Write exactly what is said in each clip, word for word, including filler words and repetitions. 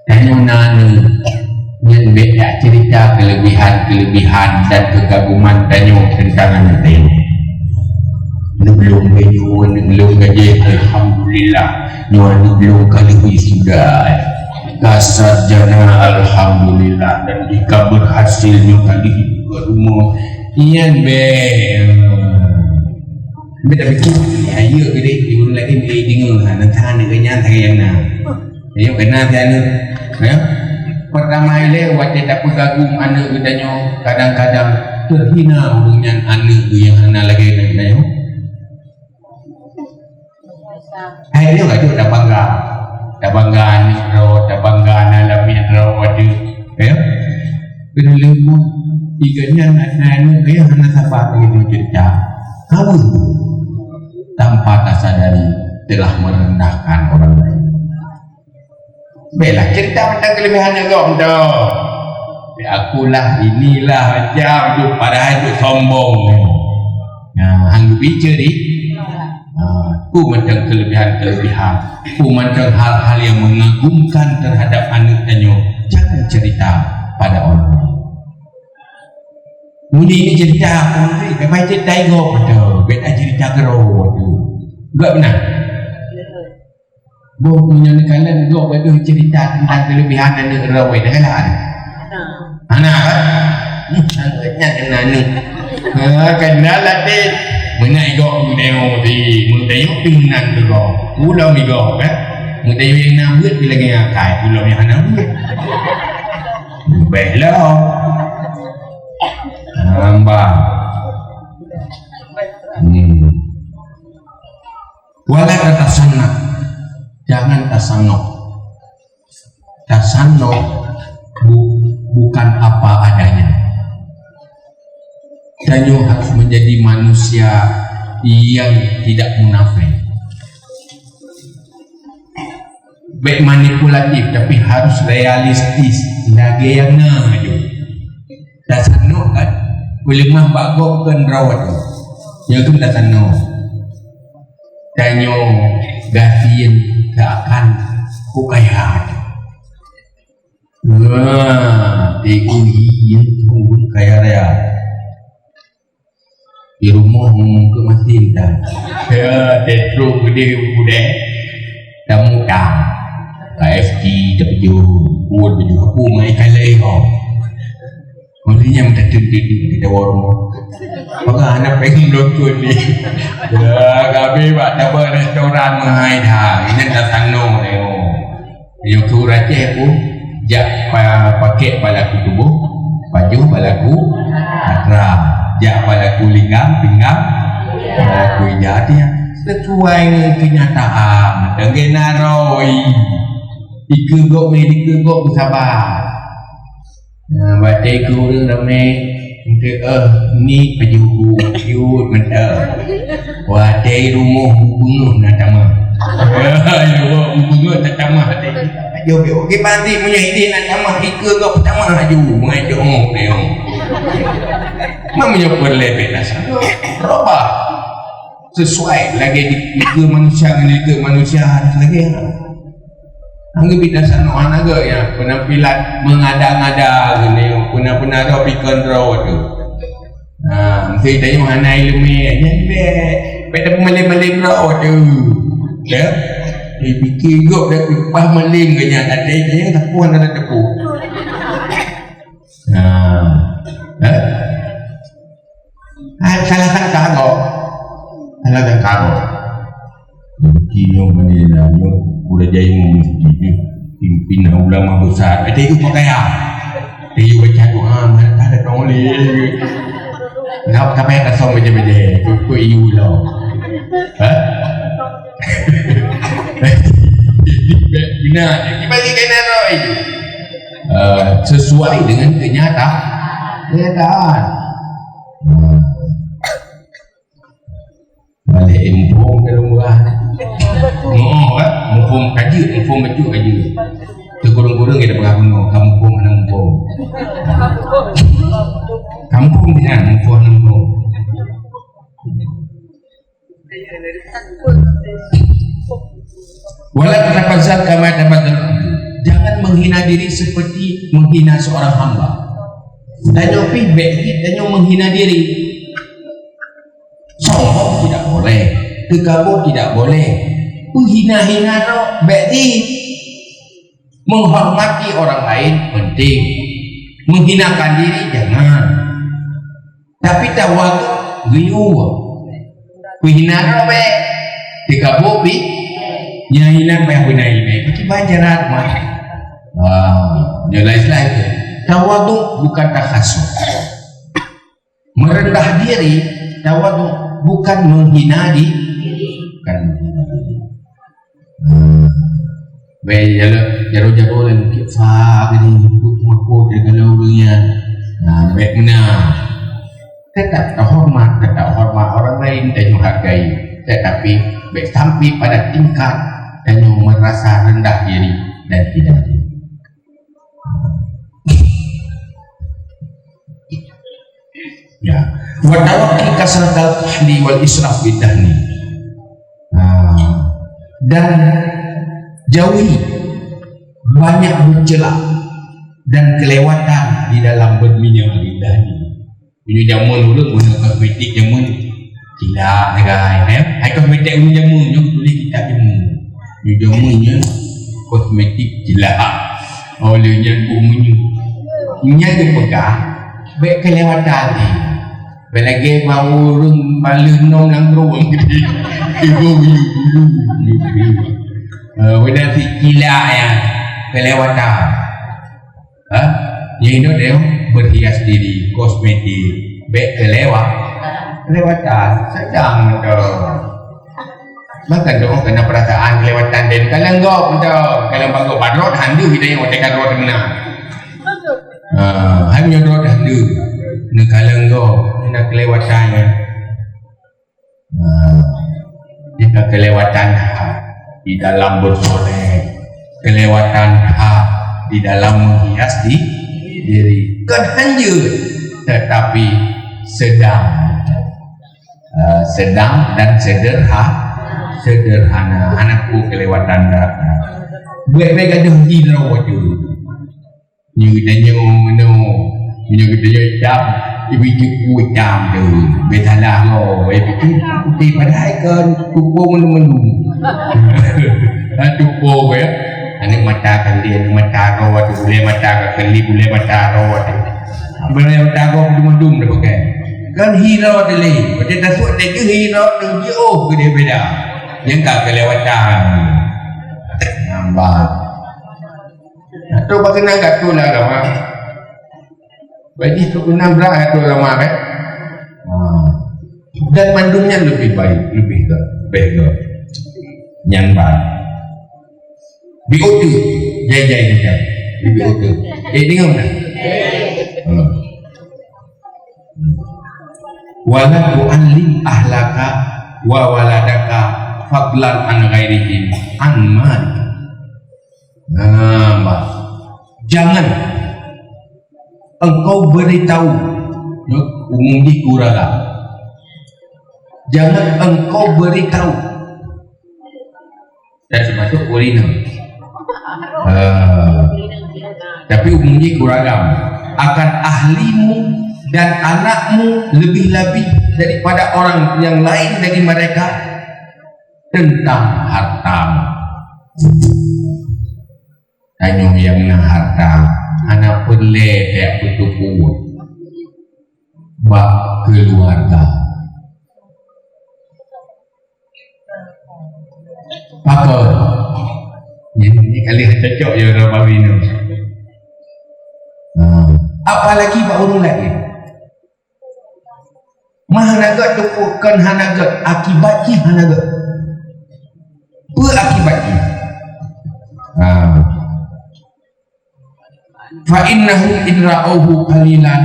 Tanyoe na aneuk, nyan bèk jak cerita kelebihan-kelebihan dan kekaguman tanyoe tentang aneuk tanyoe. Aneuk lôn geuyue, aneuk lôn gajéh, alhamdulillah. Nyoe aneuk lôn ka lheueh wisuda, ka sarjana, alhamdulillah. Dan ka berhasil nyoe ka lheueh buka rumoh. Nyan bèk. Tapi tapi tu, ayo gede, ibu lagi beli dinga, ha, nanti aneuk nyan, nanti yang na. Ayo kena si aneuk. Ya. Pertama ilèe, watèe tapeukagum aneuk geutanyoe, kadang-kadang terhina ureueng nyan aneuk geuh nyang hana lagèe aneuk geutanyoe. Hai, nyoe ka jeuet tabangga. Tabangga aneuk droe, tabangga aneuk lamiet droe, waduh. Ya. Keuneulheueh buet, iga nyan aneuk geuh hana sabar ngon cerita. Kawan. Tanpa tasadari telah merendahkan orang lain. Baiklah, cerita tentang kelebihan gob tu. Ya, akulah, inilah, macam tu, padahal tu sombong. Nah, anggap bicara ni. Ha, tu macam kelebihan-kelebihan. Tu macam hal-hal yang mengagumkan terhadap aneuk tanyoe. Jangan cerita pada orang lain. Mudi ni cerita, memang cerita gob tu. Beda cerita keroh tu. Enggak benar? Boh meunyoe neukalon gob gadoh cerita tentang kelebihan aneuk droe, neukalon? Hana, kan? Hmm, sangat nyan kena aneuk. Ha, kena latih. Meunan gob meunyoe di, meunyoe pih meunan gob. Ulôn gob, kan? Meunyoe nyang na buet, bila lagèe akai, ulôn nyang hana buet. Bèk lah. Hamba. Hmm. Wala tatasanna, jangan tasanok. Tasanok bu-, bukan apa adanya. Tanyoe harus menjadi manusia yang tidak munafik. Bèk manipulatif, tapi harus realistis. Lagèe nyang na aju. Tasanok kan, peuleumah bak gob kon droe. Nyoe keuh tasanok. Tanyoe gasien seakan ku kaya. Wah, T U I, ya, kaya raya. Di rumoh ngomong keu masin dah. Ya, tetruk gede udeh. Tamu tang. K F C, tapeujeuet. Buet baju kapung, ikan leleh, oh. Maksudnya, minta tunjuk-tunjuk kita warung. Maka anak pengen nonton ni. Ya, kami bak tabah restoran mahai dah. Ini dah tano ni, oh. Nyoe keu ureueng Aceh pun, jak pa-, pakèk balaku tuboh, pajoh balaku atra, jak balaku linggang, pinggang, balaku ija. Artinya, sesuai ngon kenyataan. Dengke naroi. Ikeue gob meh, ikeue gob beusaba. Nah, watèe keu ureueng ramè, eunteuk, eh, ni pajoh bu, yue mantap. Watèe rumoh beungoh na tamah. Rumoh beungoh na tamah, watèe pajoh bu. Oke, pasti meunyoe idéh na tamah, ikeue gob tamah laju, meungai doh, meungai. Meunyoe peureulèe bèk na salah. Robah. Sesuai lagèe di, ikeue manusia ngon ikeue manusia harus lagèe nyan. Anggeubi dasar nuan agak ya, penampilan mengada-ngada gini, puna-puna roh pikon roh tu. Ha, mesti tanya hana ilmu, nyan bèk, bèk tapi malem-malem roh tu. Ya? Dipikir gop dah lepas malem ke nyan, ada je, tapi hana ada tepuk. Nah, eh? Ah, salah sangka kok. Salah sangka kok. Rezeki nyoe meunan nyoe, udah jaya mesti ni. Pimpinan ulama besar. Ada itu pakaian. Dia baca doa, mana ada toleh. Nak sampai atas sama je baca. Kau, kau iu lah. Ha? Benar. Dibagi kena roh itu. Eh, sesuai dengan kenyata-, kenyataan. Nah. Balik info ke rumah. Oh, kan? Mumpung kaji, mumpung bacut kaji. Ke kurung-kurung kita pegang penuh, kampung anak mumpung. Kampung dengan mumpung anak mumpung. Wala tatafazzal kama tafazzal. Jangan menghina diri seperti menghina seorang hamba. Tanyoe pih bèk jih tanyoe menghina diri. Sombong tidak boleh, teukabô tidak boleh, peuhina-hina droe bèk jih. Menghormati orang lain penting, menghinakan diri jangan. Tapi tawadhu geuyue. Peuhina droe bèk, teukabô pih, nyang hina bèk beuna iéleumé. Peuki banjaran mah. Ah, nilai selain itu. Tawadhu bukan takhassus. Merendah diri, tawadhu bukan menghina di-, bukan menghina diri. Hmm. Bèk jaroe-jaroe lé mungkin fa gini, mako dia kalau ureueng nyan. Nah, bèk meunan. Tetap tahormat, tetap hormat orang lain, tanyoe hargai. Tetapi bèk sampai pada tingkat tanyoe merasa rendah diri dan tidak diri. Ya. Wa tarakki kasratal qahli wal israf fid dahni. Nah, dan jauhi banyak bercelak dan kelewatan di dalam berminyak di dahni. Meunyoe jameun ureueng guna kosmetik jameun, cilak sagai, eh. Hai kosmetik ureueng jameun, nyoe tuléh kitab jameun. Meunyoe jameun nyoe kosmetik cilak. Oh, lheueh nyan bôh meunyoe. Nyan geupeugah, bèk kelewatan jih. Bèk lagèe bak ureueng baleuh nong nanggroe. Ibu, ibu, ibu, ibu. Eh, beda si cilak nyan, kelewatan. Ha? Nyan inong teuh berhias diri, kosmetik, bèk kelewa-, kelewatan, sedang mantong. Maka dong kena perasaan kelewatan dan kaleng gop mantong. Kaleng bagot badrot handu kita yang otak kadrot meunan. Ha, hai meunyoe drot handu. Neukaleng gop, na kelewatan nyan. Nah, jika kelewatan hak di dalam bersolek, kelewatan hak di dalam menghias di-, diri. Kon hanjeuet, tetapi sedang. Ah, sedang dan sederha-, sederhana. Hana peue kelewatan dah. Buet baik gadoh di lawat tu. Nyoe geutanyoe meunoe, nyoe geutanyoe itam, ibi cuku itam tu. Bèk salah ngo, ibi cuku putih padahai kan cuku mandum-mandum. Ha, cuku ya. Aneuk mata kali, aneuk mata roh tu, gulai mata ka kali, gulai mata roh tu. Gulai mata roh mandum-mandum dah pakai. Kan hira tu lé, pada tasuk teuka hira tu jauh gede beda. Nyang ka kelewatan. Nampak. Nah, tu bak keunan gak tu lah lama. Bagi tu keunan berat tu lama, eh. Ha. Dan mandum nyan lebih baik, lebih ke, lebih ke. Nyan baik. Bi otu, jai-jai macam. Bi otu. Eh, dengar mana? Hmm. Wala tu'allim ahlaka wa waladaka fadlan an ghairihim an malik. Nah, Mak. Jangan engkau beritahu, ya, umum di kurara. Jangan engkau beritahu. Dan termasuk urina. Ah. Tapi umum di kurara. Akan ahlimu dan anakmu lebih-lebih daripada orang yang lain dari mereka tentang hartamu. Tanyoe nyang na harta, hana peureulèe tajak peutupeue bak keuluwarga. Pakon? Nyan, nyan kali cocok ya ureueng Bali nyoe. Ha. Apalagi bak ureueng laén. Mah hana gèt teupeu kon hana gèt, akibat jih hana gèt. Peue akibat jih? Ha. Fa innahu in ra'auhu qalilan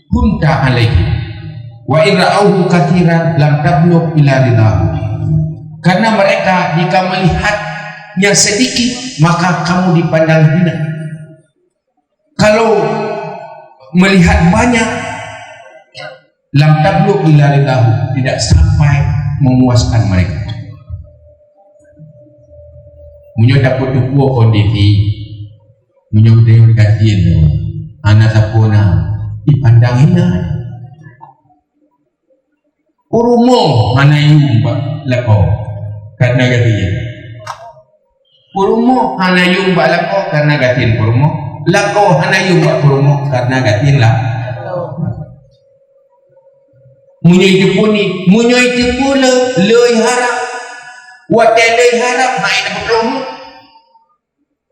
kunta alaihi, wa in ra'auhu katsiran lam tablugh ila ridahu. Karena mereka jika melihat yang sedikit, maka kamu dipandang hina. Kalau melihat banyak, lam tablugh ila ridahu, tidak sampai memuaskan mereka. Meunyoe tapeutupeue kondisi, meunyoe geutanyoe gasien, hana sapeue na, dipandang hina. Peurumoh hana yum bak lakoe, karena gasien. Peurumoh hana yum bak lakoe, karena gasien peurumoh. Lakoe hana yum bak peurumoh, karena gasien lah. Meunyoe jipuni, meunyoe jipule, lé harab. Watée lé harab, hai na beutôi.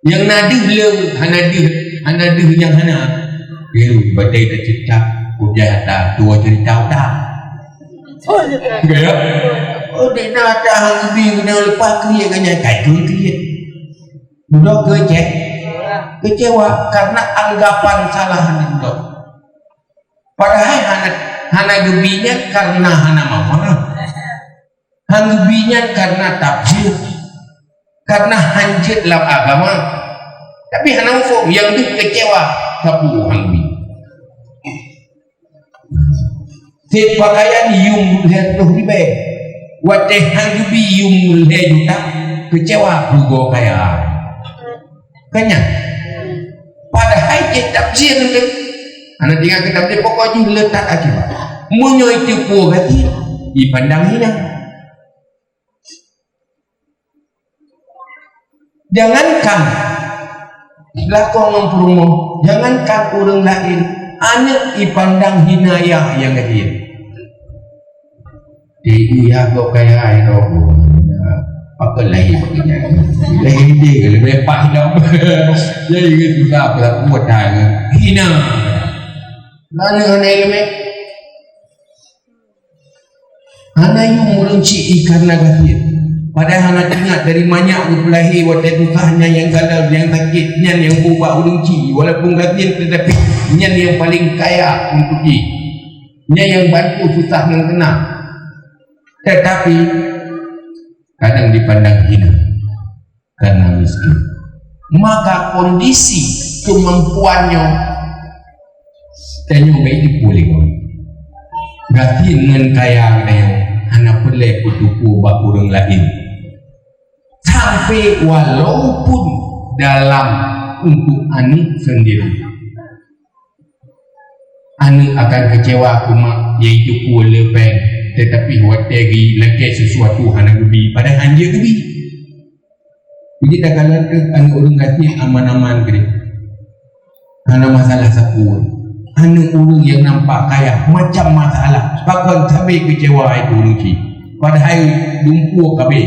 Nyang na deuh le, hana deuh, hana deuh nyang hana. Keu batée teucebta, kujah ata tuwo cerita udah. Gaya? Oh, dek na ata hang bi kena lepas kriet kan nyang kai keu kriet. Budak kece-, kecewa karena anggapan salah ni budak. Padahai hana, hana geubi nyan karena hana mapaham. Hana geubi nyan karena tafsir, karena hanjeuet lam agama. Tapi hana muphom, nyang deuh kecewa, sapeue hana geubi. Sép pakaian yum lhèe ploh ribèe. Watèe hana geubi yum lhèe juta, kecewa, rugoe kaya. Kan nyan? Padahai cit tafsir tu. Hana tinggai keu tafsir, pokok jih le that akibat. Meunyoe teupeue gaki, dipandang hina. Jangankan lakoe ngon peurumoh, jangankan ureueng laén, aneuk dipandang hina yah nyang gadien. Di uya gok kaya ai roh. Apa lagi bagi nyan? Lagi dia leubeh pah dah. Jadi susah pelaku dah hina. Lalu hana ilmu. Hana yum ureueng chik ié karena gasien. Padahai hana teuingat dari manyak geupeulahé watèe susah nyan nyang galak, nyang sakét nyan nyang bubak ureueng chik. Walaupun gasien tetapi nyan nyang paling kaya untuk jih. Nyan nyang bantu susah ngon seunang. Tetapi kadang dipandang hina karena miskin. Maka kondisi kemampuan nyoe tanyoe bèk jipeuleumah. Gasien ngon kaya geutanyoe hana peureulèe peutupeue bak ureueng laén. Sampai walaupun dalam untuk aneuk sendiri. Aneuk akan kecewa keu mak, yaitu kueh le péng, tetapi watèe geulakèe sesuatu hana geubi, padahai hanjeuet geubi. Jadi takalon kheueh aneuk ureueng gasien aman-aman keudéh. Hana masalah sapeue. Aneuk ureueng nyang nampak kaya macam masalah, pakon sabé kecewa itu ureueng chik. Padahai dumpeue kabéh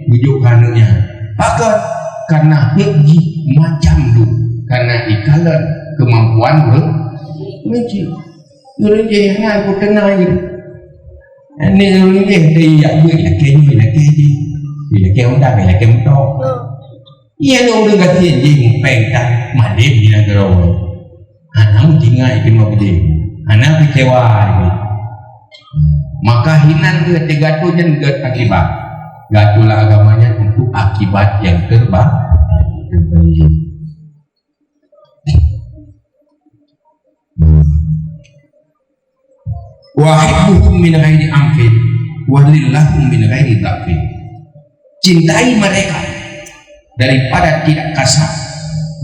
meujok keu aneuk nyan. Pakon? Karena hek jih macam tu. Karena ikalon kemampuan ureueng chik. Ureueng jih hana ku teunang jih. Ni ureueng jih dia yak buet lakèe nyoe lakèe jih. Dia lakèe unta, dia lakèe moto. Iya ni ureueng gasien jih mupeng tak malem di nanggroe. Hana meutinggai keunoe geude. Hana keucewa lagi. Maka hinan geuh teugato nyan geuh akibat. Gatolah agama nyan untuk akibat yang terba-, terbaik. Wahibbuhum min ghairi anfin, walin lahum min ghairi dha'fin. Cintai mereka daripada tidak kasar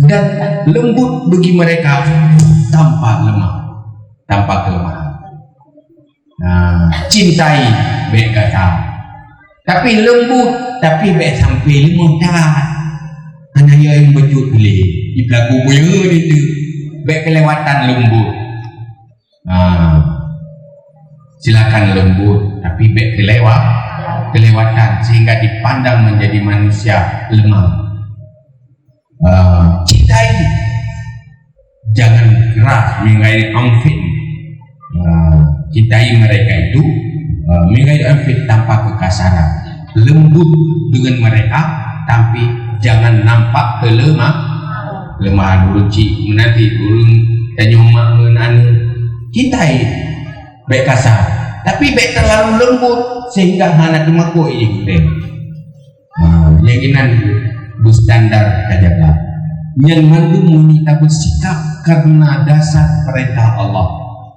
dan lembut bagi mereka tanpa lemah, tanpa kelemahan. Nah, cintai bèk kasar. Tapi lembut, tapi bèk sampai lemah that. Hana yo yang becut lé, di pelaku boyo itu. Bèk kelewatan lembut. Nah, silakan lembut, tapi bèk kelewa-, kelewatan sehingga dipandang menjadi manusia lemah. Ah, cintai, jangan keras, min ghairi anfin. Ah, cintai mereka itu, ah, min ghairi anfin, tanpa kekasaran. Lembut dengan mereka, tapi jangan nampak kelemah-, kelemahan. Ureueng chik meunanti, ureueng tanyoe mak ngon aneuk, cintai, bèk kasar, tapi bèk terlalu lembut sehingga hana teumakot jih geutanyoe. Ha, nyang inan beustandar tajaga. Nyan mandum meunyoe tabeusikap karena dasar peurintah Allah,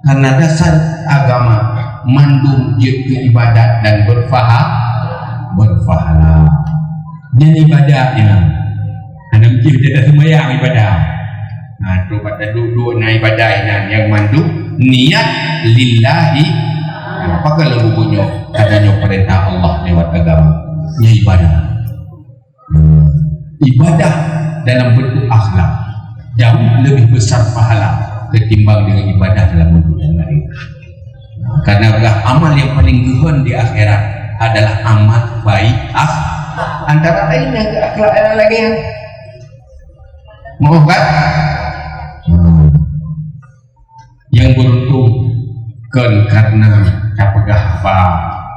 karena dasar agama, mandum jeuet keu ibadat dan berpaha-, berpahala. Nyan ibadat nyan. Hana mungkin kita tak sembahyang ibadat. Nah, tu kata duduk na ibadat nyan yang mandum niat lillahi. Nah, apa kalau bukunya katanya perintah Allah lewat agama? Nyan ibadat. Hmm. Ibadah dalam bentuk akhlak jauh lebih besar pahala ketimbang dengan ibadah dalam bentuk yang lain. Karena amal yang paling geuhon di akhirat adalah amal baik akhlak. Antara lain yang akhlak yang lagèe nyan. Maaf kan? Hmm. Nyang beuruntung kon karena tapeugah haba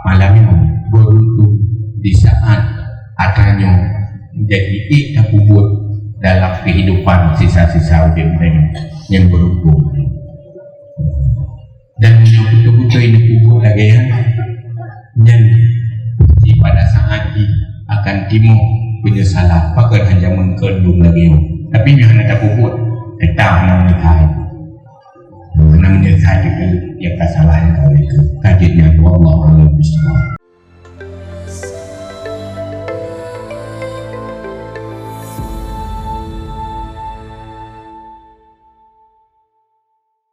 malam nyoe, beuruntung di saat atra nyoe jadi ék tapeubuet dalam kehidupan sisa-sisa udép geutanyoe. Nyang beuruntung. Dan meunyoe beutôi-beutôi neupeubuet lagèe nyan, nyan pasti pada saat jih akan timoh penyesalan. Pakon hana jameun keu lôn lagèe nyoe. Tapi meunyoe hana tapeubuet, teutap hana meunyeusai. Hana meunyeusai juga nyang ka salah nyang ka lagèe nyoe. Ka jeuet nyan, wallahu a'lam bishawab.